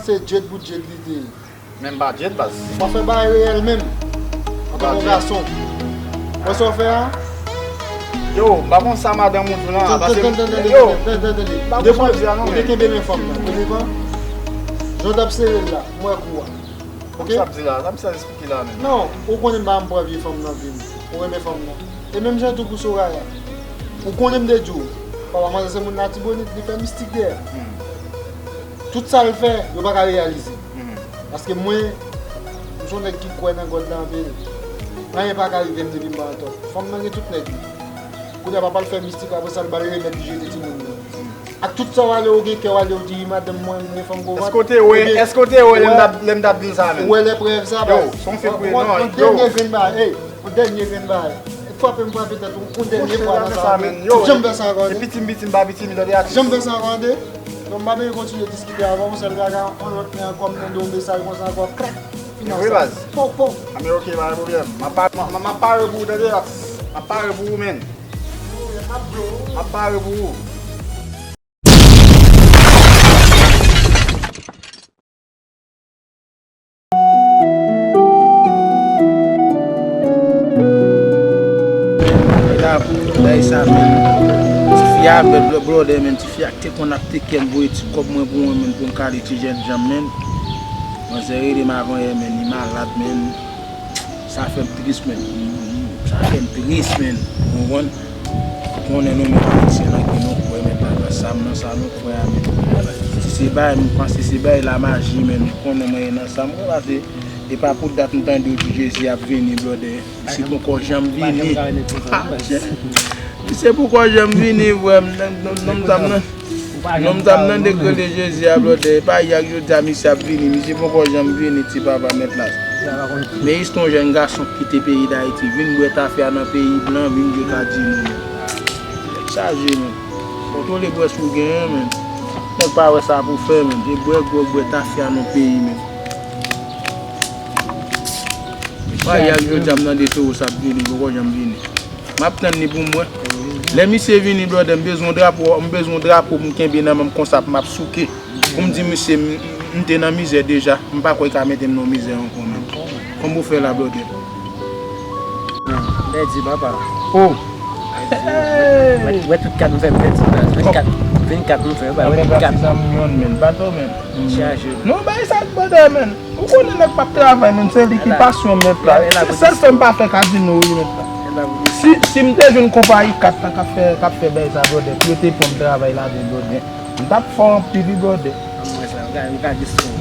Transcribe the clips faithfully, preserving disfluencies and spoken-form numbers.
Se djed pou djed li te ye. Men m pa djed, baz. W ap fè bagay reyèl menm. Antanke yon gason. Wè sa w fè a? Yo, m pa konn sa madanm ou di w lan, pase m, yo, m pa konn sa w di a non, men. Ou te kenbe men fanm nan, ou te pran? Jan w t ap sere l la, m wè kou a. Oke? Sa m di la, sa m sa esplike la menm. Non, ou konnen m pa janm pran vye fanm nan vin. Ou renmen fanm nan. E menm jan tou pou Soraya. Ou konnen m te di w, papa manzè se moun Latibonit, li fè mistik dèyè. Tout sa l fè, yo pa ka reyalize. Paske mwen, m se yon nèg ki kwè nan God la anpil. Anyen pa ka rive m depi m pa nan tòt. Fanm nan gen tout nèg li. Kounye a papa l fè mistik, apre sa l ba l remèd li jete timoun nan. Ak tout sa w ale, ou gen kè w ale, ou di madanm mwen, mwen fanm gwo vant. Èske w te wè, èske w te wè lè m t ap, lè m t ap di l sa menm? Ou wè lè prèv sa, baz. Yo, se yon fek vre, non, yo. Yon dènye grenn bagay, ey, yon dènye grenn bagay. Frape m frape tèt ou, yon dènye fwa nan sa, men. Yo, janm fè sa ankò, tande. Piti m piti m pa piti m, tande, atis. Janm fè sa ankò, tande. Non, m pa bezwen kontinye diskite avè w, sèl bagay, yon lòt men ankò, m tande yon mesaj konsa ankò, krak, fini ansanm. Wi, baz. Pow, pow. A, men oke, pa gen pwoblèm. M ap pa-, m, m, m ap pare pou ou, tande, atis. M ap pare pou ou, men. M ap pare pou ou. Bagay sa, men. Tifi a bèl, blo-, blòdè, men. Tifi a te konn ap teke m, voye ti kòb mwen pou mwen, men, pou m ka ale ti jènjan, men. Manzè rele m avan yè, men, li malad, men. Sa fè m tris, men. Sa fè m tris, men. Ou konprann? Ou konnen nou menm Ayisyen nan ki nou kwè, men, pa nan sa m nan sa nou kwè a, men. Si se bay, m panse se bay lamaji, men. Ou konnen mwen nan sa m kwè, paske e pa pou dat m tande yo di Jezi ap vini, blòdè. Misye poko janm vini. Misye poko janm vini, frè m. Non, non, non, non, non. Non, m t ap nan degre de Jezi a, blòdè. E pa yè ak jodi a misye ap vini. Misye poko janm vini, ti papa mèt la. Men istwa yon jèn gason ki kite peyi Dayiti, vin bwè tafya nan peyi blan, vin jwe kazino. Tèt chaje, men. Kontwole bwè si w genyen, men. Nèg pa wè sa pou fè, men. E bwè gwòg, bwè tafya nan peyi, men. E pa yè ak jodi a m nan de toro sa ap vini, poko janm vini. M ap tann li pou mwen. Lè misye vini, blòdè, m bezwen drapo, m bezwen drapo pou m kenbe nan men m konsa pou m ap souke. Pou m di misye, m, m, m te nan mizè deja, m pa kwè l ka mete m nan mizè ankò, men. Kòman w fè la, blòdè? Pèdi, papa. Oh! Wè, wè tout kat m fè pèdi, baz. Vennkat, vennkat m fè, wè, vennkat. Sa m yonn, men. Bato, men. Chaje. Non, bay sa k blòdè, men. Ou konnen nèg p ap travay, men, se li ki pasyon mèt la. Se sèl fè m pa fè kazino, wi, mèt la. Si, si m te jwenn konpayi kat la k ap fè, k ap fè bèy sa, blòdè, pou yo te pran m travay ladan l, blòdè, m t ap fò anpil, wi, blòdè.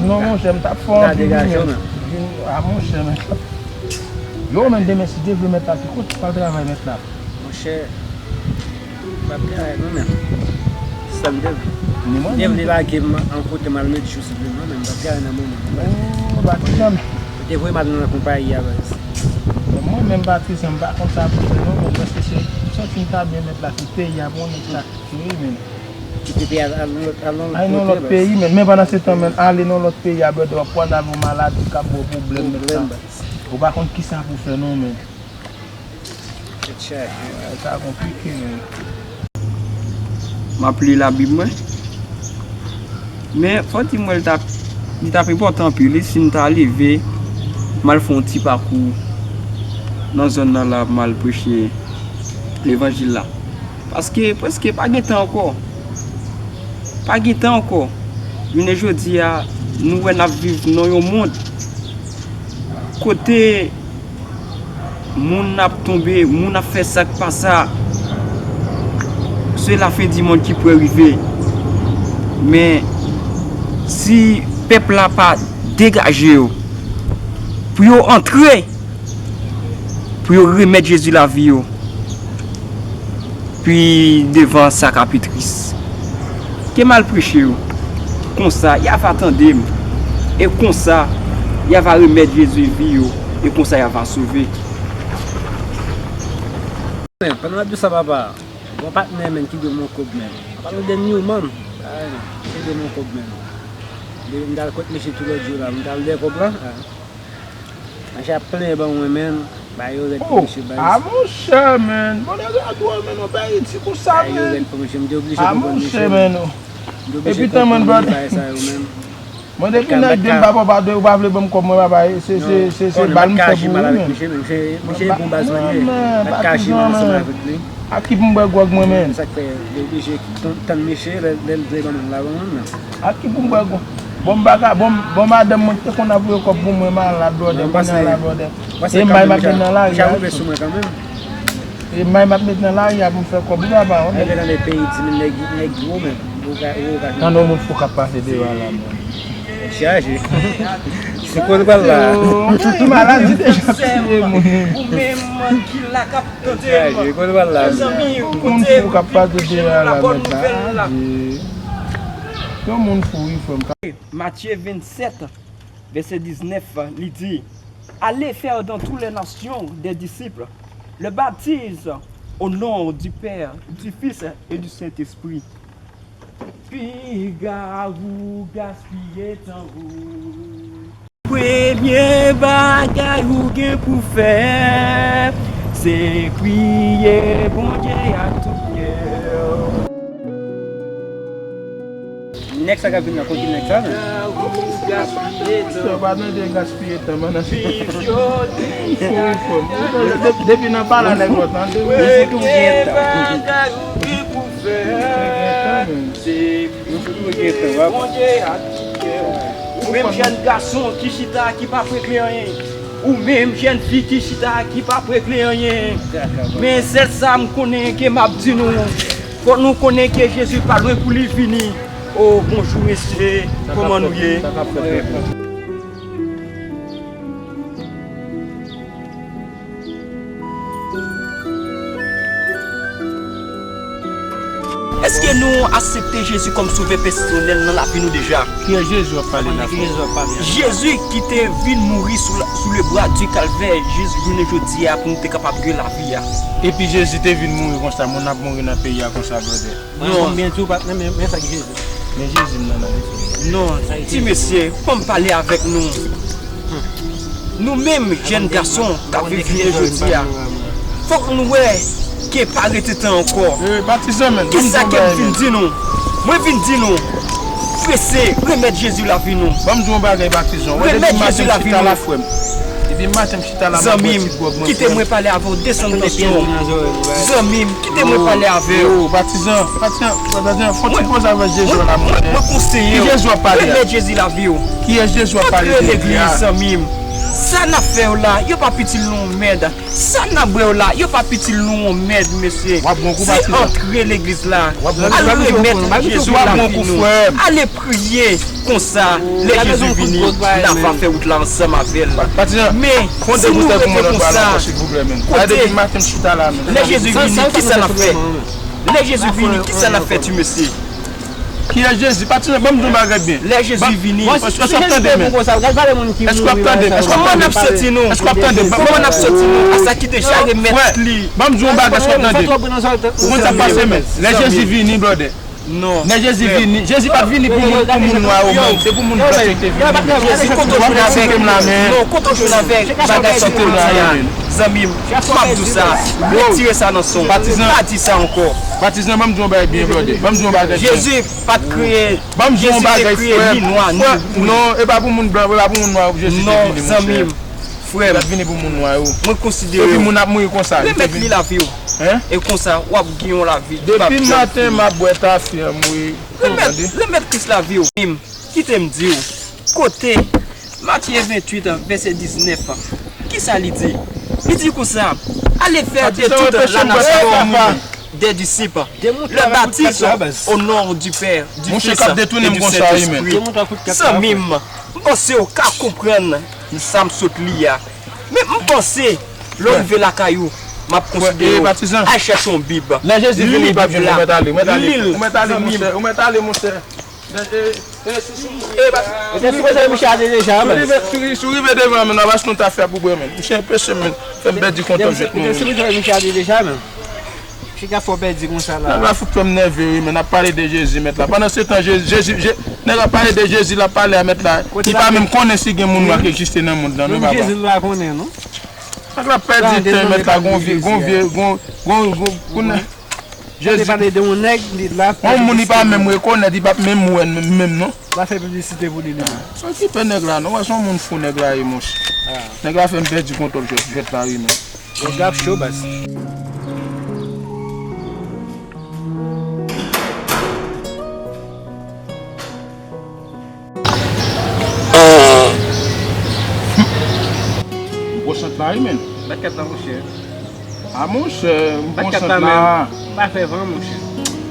Non, monchè, m t ap fò anpil, wi, mèt. A, monchè, mèt. Yo, men, demen, si Dye vle, mèt la, ki kote w pral travay, mèt la? Monchè, m ap travay non, men. Sa m te vle. Li te vle lage m an kote m al met jou sou pye m non, men m ap travay nan moman. Oh, pa ti janm. Li te voye m al nan konpayi a, baz. Bon, mwen menm, pa ti janm, m pa konn sa pou fè non, men prèske se, m santi m ta byen mèt la, se peyi a pou nèg sa kite, men. Kite peyi a, al nan lòt, al nan lòt kote, baz. Ay, nan lòt peyi, men, men pandan se tan, men, ale nan lòt peyi a, brother, w ap pran nan yon maladi k ap ba w pwoblèm, mèt la. Ou pa konn kisa pou fè non, men. Tèt chaje. Sa konplike, men. M ap li Labib mwen. Men, fò di mwen, li t ap, li t ap enpòtan anpil, wi, si m ta leve, m al fè yon ti pakou nan zòn nan la, m al preche levanjil la. Paske, prèske pa gen tan ankò. Pa gen tan ankò. Jounen jodi a, nou wè n ap viv nan yon mond kote moun ap tonbe, moun ap fè sa k pa sa. Se lafen di mond ki prè rive. Men, si pèp la pa degaje yo pou yo antre, pou yo remèt Jezi lavi yo, pi devan sa ka pi tris. Ke m al preche yo. Konsa, y a va tande m. E konsa, y a va remèt Jezi vi yo. E konsa, y a va sove. Men, pandan m ap di w sa, papa, gon patnè, men, ki dwe m yon kòb, men. Pale de Newman. Ay, men, ki dwe m yon kòb, men. Depi m t al kot mesye tou lòt jou la, m t al dèyè kòb la. Machè ap plenyen ban mwen, men. Ba yo rèd pou mesye, baz. A, monchè, men. Bon, nèg la dwòl, men, non, bay iti konsa, men. Ba yo rèd pou mesye, m te oblije konprann mesye, men. M te oblije konprann bagay sa yo, men. Mwen depi nèg de m pa papa de ou pa vle ban m kòb mwen papa se se se se bal m fè pou ou menm. Misye bon baz mwen ye. Mwen pa ka aji mal ansanm avèk li. Ak ki pou m bwè gwòg mwen menm? Sa k fè li oblije tann mesye lè lè l vle ban moun la ban moun nan. Ak ki pou m bwè gwòg? Bon m pa ka bon bon madanm mwen ki te konn ap voye kòb pou mwen malad brother kounye a la brother. E may m ap met nan lari a. E may m ap met nan lari a pou m fè kòb wi papa. Lè nan peyi di men nèg nèg gwo menm. Tande yon moun fou k ap pase deyò a la menm. Chaje. Se kote pral la. Maladi deja tiye moun. Ou menm ki la k ap tande m. Chaje, kote pral la. Mezanmi, ou kote pou vin la bòn nouvèl la. Yon moun fou wi frè m. Matye vennsèt, vèsè diznèf, li di, Allez faire dans toutes les nations des disciples, le baptême au nom du Père, du Fils et du Saint-Esprit. Piga ou gaspiye tan ou. Premye bagay ou gen pou fè, se priye Bondye ak tout kè w. Nèg sa k ap vin nan, konn ki nèg sa menm? Sa pa tande gaspiye tan, man. Nan depi nan pala nèg la tande. Ou se tou gen tan. Ou se tou gen tan. Ou menm jèn gason ki chita ki p ap regle anyen. Ou menm jèn fi ki chita ki p ap regle anyen. Men sèl sa m konnen ke m ap di nou. Fò nou konnen ke Jezi pa lwen pou li vini. O bonjou mesye, kòman nou ye? Èske nou aksepte Jezi kòm Sovè pèsonèl nan lavi nou deja? Kiyès Jezi w ap pale la frè? Jezi ki te vin mouri sou le bwa di Kalvè jis jounen jodi a pou nou te kapab gen lavi a. Epi Jezi te vin mouri konsa, moun ap mouri nan peyi a konsa brother. Non. Mwen konn byen di w pa t nan men men sa k Jezi. Men Jezi m nan nan leson. Non, ti mesye, fò m pale avèk nou. Nou menm jèn gason k ap viv jounen jodi a, fòk nou wè ke pa rete tan ankò. Kisa ke m vin di nou? Mwen vin di nou, prese remèt Jezi lavi nou. Ban m di w yon bagay patizan. Remèt Jezi lavi nou. Depi maten m chita la m ap bwè ti gwòg mwen frè m. Zanmi m, kite mwen pale avè w desann tansyon. Zanmi m, kite mwen pale avè w. Yo, patizan, patizan, patizan, fè yon ti poze avèk Jezi w la monchè. Mwen konseye w, remèt Jezi lavi w. Kiyès Jezi w ap pale de li a? Antre legliz zanmi m. Sa n ap fè yo la, yo p ap itil nou yon mèd. Sa n ap bwè yo la, yo p ap itil nou yon mèd mesye. Se antre legliz la. Al remèt Jezi lavi nou. Ale priye. Konsa, lè Jezi vini, n a va fè wout la ansanm avè l. Men, si nou rete konsa, kote, lè Jezi vini, kisa n ap fè? Lè Jezi vini, kisa n ap fè ti mesye? Kiyès Jezi? Patizan, ban m di yon bagay byen. Lè Jezi vini. Èske w ap tande men? Èske w ap tande men? Kòman n ap soti nou? Èske w ap tande? Kòman n ap soti nou a sa ki deja remèt li? Ban m di yon bagay, èske w ap tande? Ou konn sa k pase men? Lè Jezi vini brother. Non. Lè Jezi vini, Jezi pa t vini pou moun pou moun nwa yo menm, se pou moun blan yo te vini. Jezi kote w jwenn avèk, non, kote w jwenn avèk bagay sa w te di a? Zanmi m, m ap di w sa, retire sa nan son w. Pa di sa ankò. Patizan, ban m di yon bagay byen brother. Ban m di yon bagay byen. Jezi pa t kreye, Jezi te kreye ni nwa ni pou moun. Non, e pa pou moun blan, e pa pou moun nwa Jezi te vini monchè. Frè m, mwen konsidere w, remèt li lavi w. E konsa, w ap gen yon lavi k p ap janm fini. Depi maten m ap bwè tafya m wi. Remèt, remèt Kris lavi w. Kite m di w, kote Matye venntuit, vèsè diznèf, kisa li di? Li di konsa, Allez faire de toutes les nations des disciples, le baptême au nom du Père, du Fils et du Saint-Esprit. Zanmi m, m panse w ka konprann sa m sot li a. Men m panse, lè w rive lakay ou, m ap konsidere w al chèche yon bib. Li bib la. Li l. Zanmi m. Si w rive devan men, n ap achte yon tafya pou bwè men. Misye enpeche men, fè m pèdi kontan jwèt mwen. Chita fò pèdi konsa la. Nèg la fout fè m nève wi men, n ap pale de Jezi mèt la. Pandan se tan Jezi, Jezi, Je, nèg la pale de Jezi l ap pale a mèt la. Li pa menm konnen si gen moun nwa ki egziste nan mond lan non papa. Menm Jezi l pa konnen non. Nèg la pèdi tan mèt la gon vye, gon vye, gon, gon, gon, gon, Jezi. Pale de yon nèg, li la. Yon moun li pa menm rekonèt, li p ap menm wè menm non. La fè piblisite pou li li menm. Okipe nèg la non, wè se yon moun fou nèg la ye monchè. Nèg la fè m pèdi kontwòl jwèt la wi menm. Nèg la ap cho baz. M pran sant la wi menn. Bat kat la monchè. A monchè, m pran sant la. M pa fè van monchè.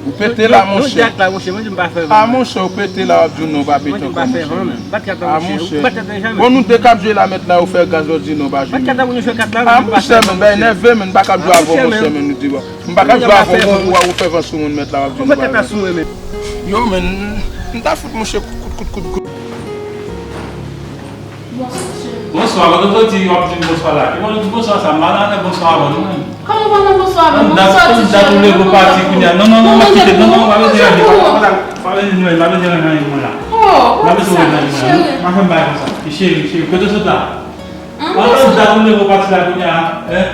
Ou pete la monchè. A monchè, ou pete la w ap di w non w pa pete ankò monchè. A monchè. Bon nou de k ap jwe la mentnan ou fè gaz ou di non w pa jwe menn. A monchè menn, bagay nève menn, m pa k ap jwe avè w monchè menn, ou di bon. M pa ka jwe avè w, ou fè van sou moun mèt la w ap di nou bagay. Yo menn, m ta fout mouche kout kout kout kout kout. Bonswa, kote w soti w ap di m bonswa la? Ki bò nou di bonswa sa? M pa nan fè bonswa avè nou menm. Kòman w pa nan bonswa avè m? Bonswa ti cheri. Dat ou leve w pati kounye a. Non, non, non, m ap kite. Non, non, pa bezwen ranje. Pa bezwen ranje anyen mwen la. Pa bezwen ranje anyen mwen la. M ap fè m bagay konsa. Cheri, cheri, kote w sot la? Antan dat ou leve w pati la kounye a, en?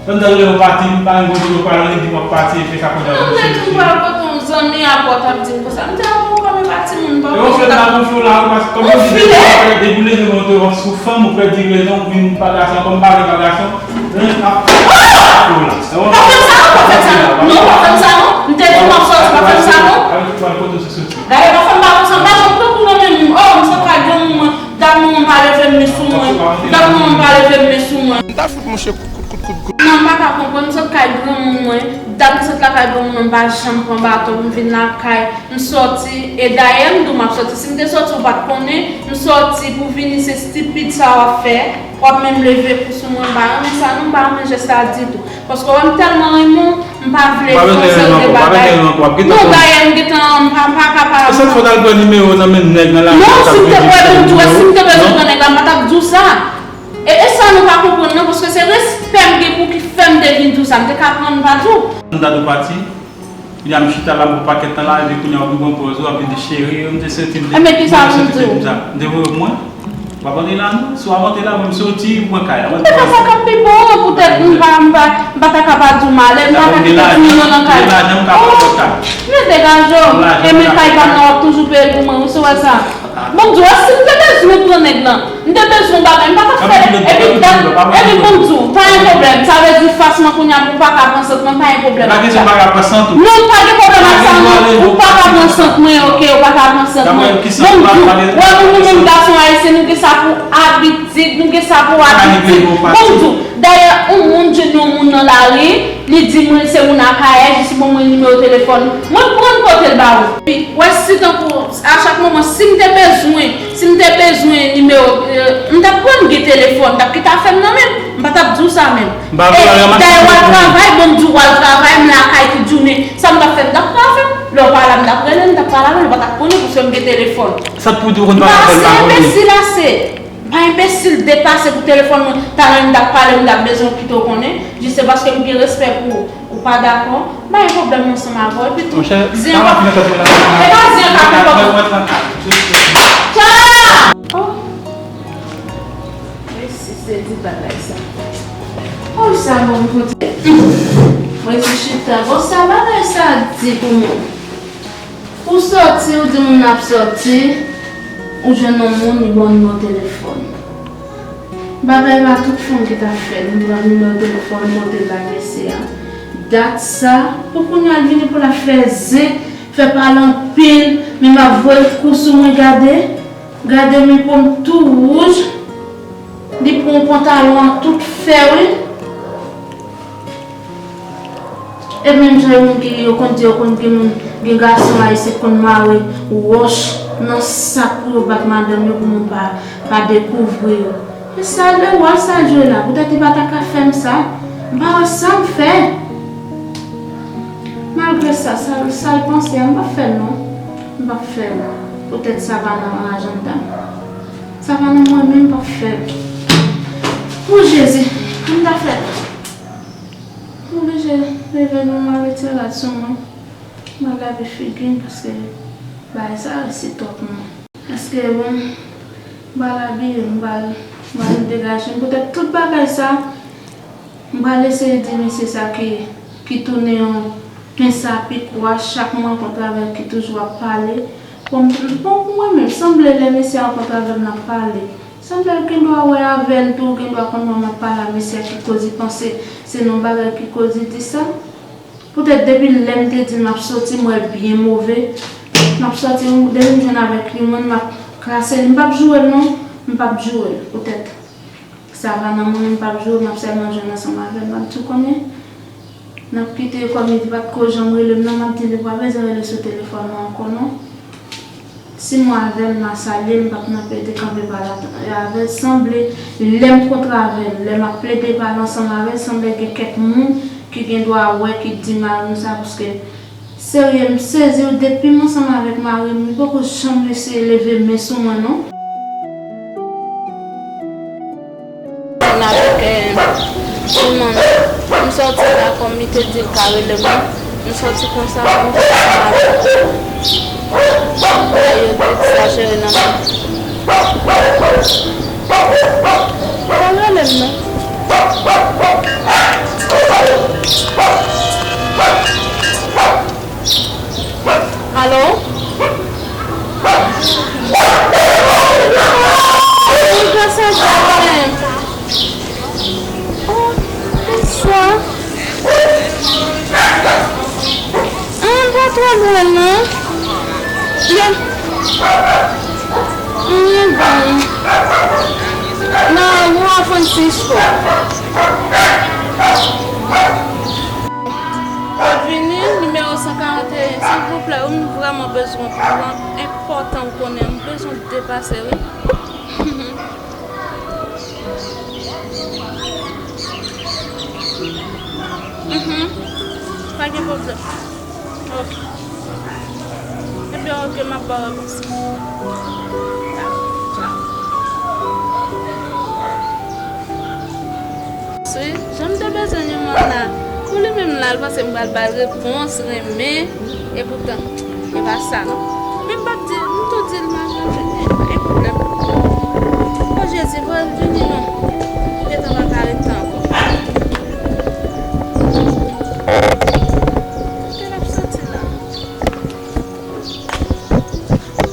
Antan dat ou leve w pati, m pa gen kote w pral, ou di m w ap pati, epi sa kounye a ou cheri cheri. Mwen menm tou m pral kote yon zanmi a pa w t ap di m konsa. M te ap yon kòm e pa timoun, pa w konn sa. Ou fè m la konfyon la, ou pa, kòm ou di depi w leve w te w ap sou fanm, ou pèdi rezon, ou vin pa gason, kòm m pa vle pa gason, en, ap fè w la. Pa fè m sa non, pa fè m sa non. Non, pa fè m sa non. M te di w m ap sòti, pa fè m sa non. Avèk ou pral kote w sot soti. Dayè pa fè m pa konsa, m pa janm pran pou nan men moun. Oh, m santi kay granmoun mwen. Dat manman m pa leve m men sou mwen. Dat manman m pa leve m men sou mwen. M ta fout mouche kout kout kout kout kout. Non, m pa ka konprann. M sot kay granmoun mwen. Dat m sot lakay granmoun mwen, m pa janm pran baton pou m vin lakay. M sòti. E dayè m di w m ap sòti. Si m te sòti ou pa t konnen. M sòti pou vini se stipid sa w ap fè. W ap menm leve kou sou mwen. M pa renmen sa non, m pa renmen jès la ditou. Paske w wè m tèlman renmen w, m pa vle fè w sèl de bagay. Non, dayè m gentan, m pa, m pa ka pa. E sa k fè w t al pran nimewo w nan men nèg nan lari a k ap vin di w. Non, si m te kwè, bon, m di w, si m te bezwen pran nèg la, m pa t ap di w sa. E, e sa nou pa konprann non, paske se respè m gen pou w ki fè m te vin di w sa, m te ka pran, m pa di w. Ann dat ou pati. Kounye a m chita la m pran pakèt tan la, epi kounye a w vin pran pòz ou, w ap vin di cheri, m te santi m te, m te santi m te di m sa. M te voye w mwen. W ap antre la non, si w ap antre la, mwen m soti, m pran kay la. Ou te fè sa k ap pi bon an, poutèt m pa, m pa, m pa ta ka pa di w malè, m pa ka kite timoun yo nan kay. Oh, men degaje w, e men kay pa m nan w ap toujou peye l pou mwen, wi, si w wè sa. Bon, m di w, si m te bezwen pran nèg lan, m te bezwen yon bagay, m pa t ap fè l. Epi dat, epi bon, m di w, pa gen pwoblèm. Sa vle di fas mwen kounye a, pou w pa ka pran sant mwen, pa gen pwoblèm ak sa. Non, pa gen pwoblèm ak sa, non. Ou pa ka pran sant mwen, oke, ou pa ka pran sant mwen. Bon, m di w, wè, nou, nou menm gason ayisyen, nou gen sa pou abitid, nou gen sa pou abitid. Bon, m di w, dayè, yon moun jwenn yon moun nan lari, li di mwen se moun Akayè, jis pou mwen nimewo telefòn. Mwen pran l pote l ba ou. Wi, wè si tankou, a chak moman, si m te bezwen, si m te bezwen nimewo, euh, m t ap pran gen telefòn, m t ap kite afè m nan men m, m pa t ap di w sa menm. E, dayè w al travay, bon, m di w w al travay, m lakay tout jounen. Sa m t ap fè, m t ap travay. Lè w pa la, m t ap rele l, m t ap pale avè l, ou pa t ap konnen paske m gen telefòn. Sa t pou di w konn pale avè l, m pa konnen. M pa se enbesil ase. M pa enbesil depase pou telefòn mwen, talè m t ap pale, m t ap bezwen kite w konnen, jis se paske m gen respè pou ou, ou pa dakò, m pa gen pwoblèm ansanm avè w, epi tou, zen an p ap, e pa zen an k ap fè pwoblèm. Tcha! Oh! Mesi, se di bagay sa. Oh, sa bon kote. Mwen di chita, bon, sa bagay sa di pou mwen. Ou sòti, ou di moun ap sòti, ou jwenn yon moun, li ba w nimewo telefòn. Bagay la, tout fanm ki ta fè l, m pran nimewo telefòn, pote l bay mesye a. Dat sa, pou kounye a l vini pou l ap fè zen, fè pale anpil, men m ap voye kou sou mwen gade, gade men po m tou wouj, li pran yon pantalon an tout fè wi. E menm jan moun ki, yo konn di, yo konn gen moun, gen gason ayisyen k konn mare wòch nan sak pou yo bat madanm yo pou moun pa, pa dekouvri yo. E sa, lè wòl sa jwe la, poutèt li pa ta ka fè m sa, m pa wè sa m fè. Malgre sa, sa, sa l panse a, m p ap fè l non. M p ap fè l. Poutèt sa pa nan ajanda m. Sa pa nan mwen menm, m p ap fè l. O Jezi, m ta fè l. M oblije leve nou, m al retire rad sou mwen. M al lave figi m paske bagay sa resi twòp mwen. Paske bon, m pral abiye m, m pral, m pral degaje m. Poutèt tout bagay sa, m pral eseye di mesye sa ki, ki tounen yon, Men sa pi kwa, chak mwen rankontre avè l ki toujou ap pale. Bon, bon, pou mwen menm, sanble lè mesye a rankontre avè m, n ap pale. Sanble l gen dwa wè avè l tou, gen dwa konn mwen m ap pale a mesye a ki koz li panse se nan bagay ki koz li di sa. Poutèt depi lè m te di l m ap soti, m wè l byen move. M ap soti, depi m jwenn avèk li, mwen, m ap klase li. M p ap joure l non, m p ap joure l. Poutèt sa va nan mwen, m p ap joure l, m ap sèlman jwenn ansanm avè l. M ap di w konnen, n ap kite kòm li pa t ko janm rele m nan, m ap di li pa bezwen rele sou telefòn mwen ankò non. Si m wè avè l, m a salye l, m p ap nan pede kanpe pale avè l. Sanble, lè m kontre avè l, lè m ap plede pale ansanm avè l, sanble gen kèk moun ki gen dwa wè, ki di mari m sa, paske serye, m sezi wi, depi m ansanm avèk mari m, li poko janm eseye leve men sou mwen non. Mwen avèk, eh, Simon, m sòti la kòm li te di l ka rele m nan. M sòti konsa, m vin mal. Bagay yo egzajere nan men. Pa rele m non. Alo? Mwen fè sa jodi. Oh, bonswa. Ah, m pa twò lwen non. Mwen, mwen bon. Nan Juan Francisco. Vini, nimewo san karanteyen, silvouplè, wi, m vrèman bezwen w pou w, enpòtan, w konnen, m bezwen w depase, wi. Mhm. Pa gen pwoblèm. Ok. Ebyen, ok, m ap ba w repons. Wi, jan m te bezwen Newman la, pou li menm la, l panse m pral ba l repons, renmen, epoutan, e pa sa non. Men m p ap di, m tou di l m ap vini, pa gen pwoblèm. O Jezi, voye l vini non. M gentan pa ka ret la ankò. Kote l ap soti la?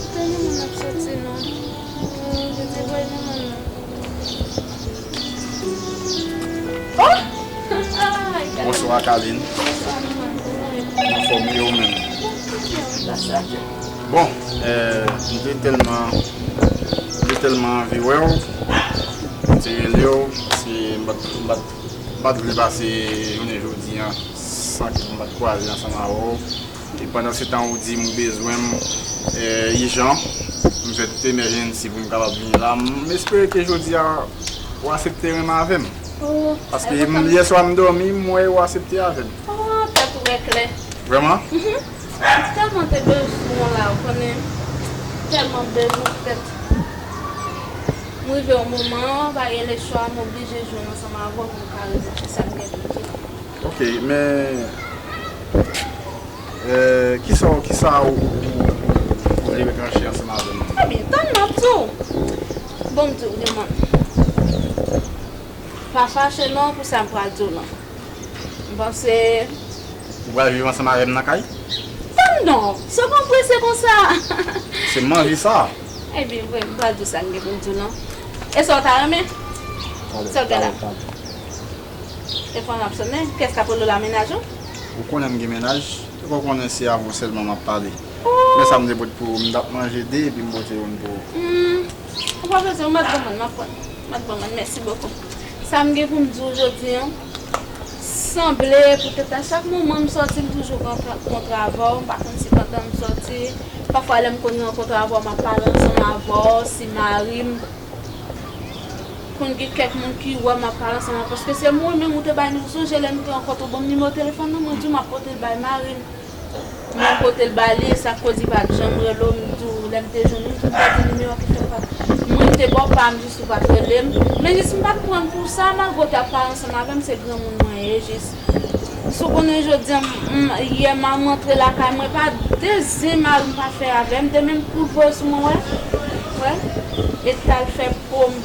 Kote Newman ap soti non? Jezi, voye Newman non. Oh! Bonswa, Carline. Anfòm, e ou menm? Bon, eh, m te tèlman, m te tèlman anvi wè w, m te rele w, paske m pa t, m pa t, m pa t vle pase jounen jodi a san ke m pa t kwaze ansanm avè w. E pandan se tan ou di m ou bezwen m, eh, ijan, m fè tout emèjensi pou m kapab vini la. M espere ke jodi a ou aksepte renmen avè m. Oh, paske m, yè swa m dòmi, m wè ou aksepte avè m. Oh, tèt ou wè klè. Vrèman? Mhm. M tèlman te bezwen w la, ou konnen, tèlman bezwen w, poutèt m rive yon moman, pa gen lechwa, m oblije jwenn ansanm avè w pou m ka rezoud sa m gen pou m di. Ok, men, eh, kisa, kisa ou, ou, ou, ou vle retranche ansanm avè m? Ebyen, tann m ap di w. Bon, m di w, Newman. Pa fache non pou sa m pral di w lan. M panse. Ou pral viv ansanm avè m nan kay? Tann non, se konn prese konsa. Se m anvi sa. Ebyen, vre, m pral di w sa m gen pou m di w lan. E sa w ta renmen? Sa w gen la? E fò n ap sonnen, kiyès k ap rele w la, mennaj ou? Ou konnen m gen mennaj, ou konnen se avè w sèlman m ap pale. Oh! Men sa m te pote pou ou, m t ap manje de, epi m pote youn pou ou. Hmm, ou pa bezwen, ou mèt ban mwen, m ap pran. M ap ban mwen, mèsi bokou. Sa m gen pou m di w jodi a, sanble poutèt a chak moman m sòti, m toujou rankontre avè w, m pa konn si pandan m sòti, pafwa lè m konn rankontre avè w, m ap pale ansanm avè w, si mari m, konn gen kèk moun ki wè m ap pale ansanm avè w, paske se mwen menm ou te bay nimewo, sonje lè nou te rankontre, ou ban m nimewo telefòn nan, mwen di w m ap pote l bay mari m. Mwen pote l ba li, sa k koz li pa t janm rele w, m di w, lè m te jwenn ou, m di w m pèdi nimewo a ki fè m pa t. Mwen m te ba w pa m jis ou pa t rele m. Men jis m pa t pran l pou sa, malgre w te ap pale ansanm avè m, se granmoun mwen ye, jis. Si w konnen jodi a, m, m, yè m a m rantre lakay mwen, pa de zen mari m pa fè avè m, de menm kout voye sou mwen, wè. Wè. E t al fè po m.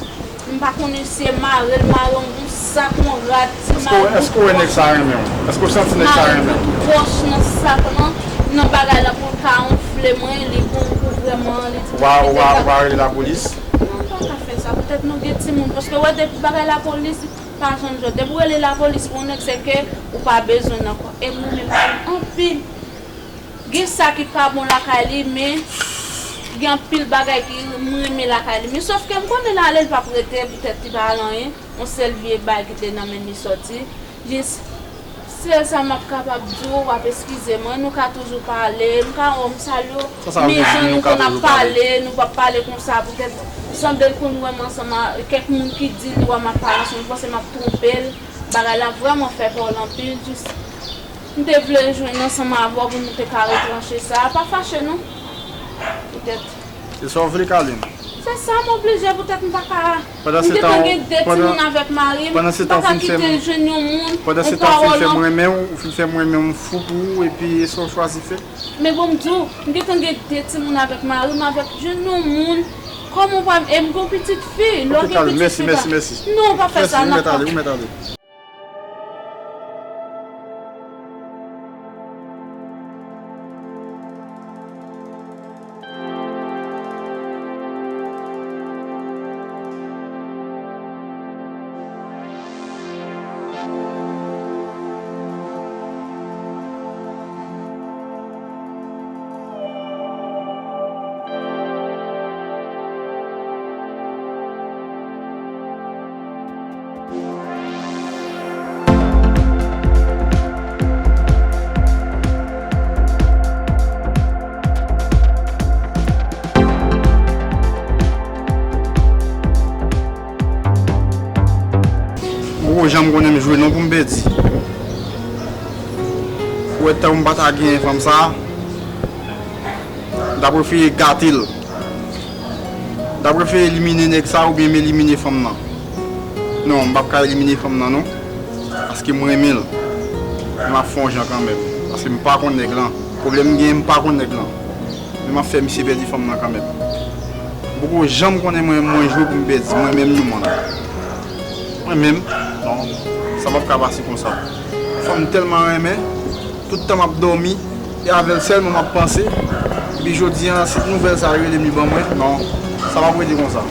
M pa konnen si se mare l mare yon sak, yon rad, ti Èske w- èske w wè nèg sa renmen w? Èske w santi nèg sa renmen w? Wòch nan sak lan, nan bagay la pou l ka anfle mwen, li pou m pou vrèman li di Ou pa ou pa ou pa rele lapolis? Non, m pa ka fè sa. Poutèt nou gen timoun. Paske wè depi bagay lapolis pa janm jwe. Depi w rele lapolis pou yon nèg, se ke ou pa bezwen l ankò. E m renmen mari m anpil. Gen sa ki pa bon lakay li, men gen anpil bagay ki m renmen lakay li. Men sòf ke m konnen l ale, l p ap rete, poutèt li pa al anyen. Yon sèl vye bay ki te nan men li sòti. Jis sèl sa m ap kapab di w, w ap eskize mwen, nou ka toujou pale, m ka wè w, m salye w. Men jan nou konn ap pale, nou p ap pale konsa, poutèt sanble l konn wè m ansanm a kèk moun ki di li wè m ap pale ansanm, m panse m ap twonpe l. Bagay la vrèman fè pè w l anpil, jis m te vle jwenn ansanm avè w pou nou te ka retranche sa. Pa fache non. Poutèt. Se sa w vle, Carline? Se sa m oblije poutèt m pa ka. M gentan gen de timoun avèk mari m, m pa ka kite l jwenn yon moun, yon pawòl. Pandan se tan ou fin fè m renmen w, ou fin fè m renmen m fou pou ou, epi e sa w chwazi fè? Men bon, m di w, m gentan gen de timoun avèk mari m, avèk jwenn yon moun. Kòman w pa, e m gen yon pitit fi, lè w gen pitit fi pa. Non, pa fè sa non. Ou jan m konnen m jwe non pou m pèdi. Ou wè tan m pa ta genyen fanm sa, m ta prefere gate l. M ta prefere elimine nèg sa oubyen m elimine fanm nan. Non, m p ap ka elimine fanm nan non. Paske m renmen l. Men m ap fè yon jan kanmenm. Paske m pa konn nèg lan. Pwoblèm m genyen, m pa konn nèg lan. Men m ap fè misye pèdi fanm nan kanmenm. M poko janm konnen mwen mwen jwe pou m pèdi, mwen menm non mwen. Mwen menm, non, sa p ap ka pase konsa. Fanm m tèlman renmen, tout tan m ap dòmi, e avè l sèlman m ap panse. Epi jodi a, si nouvèl sa yo rele m li ban mwen, non, sa p ap rete konsa.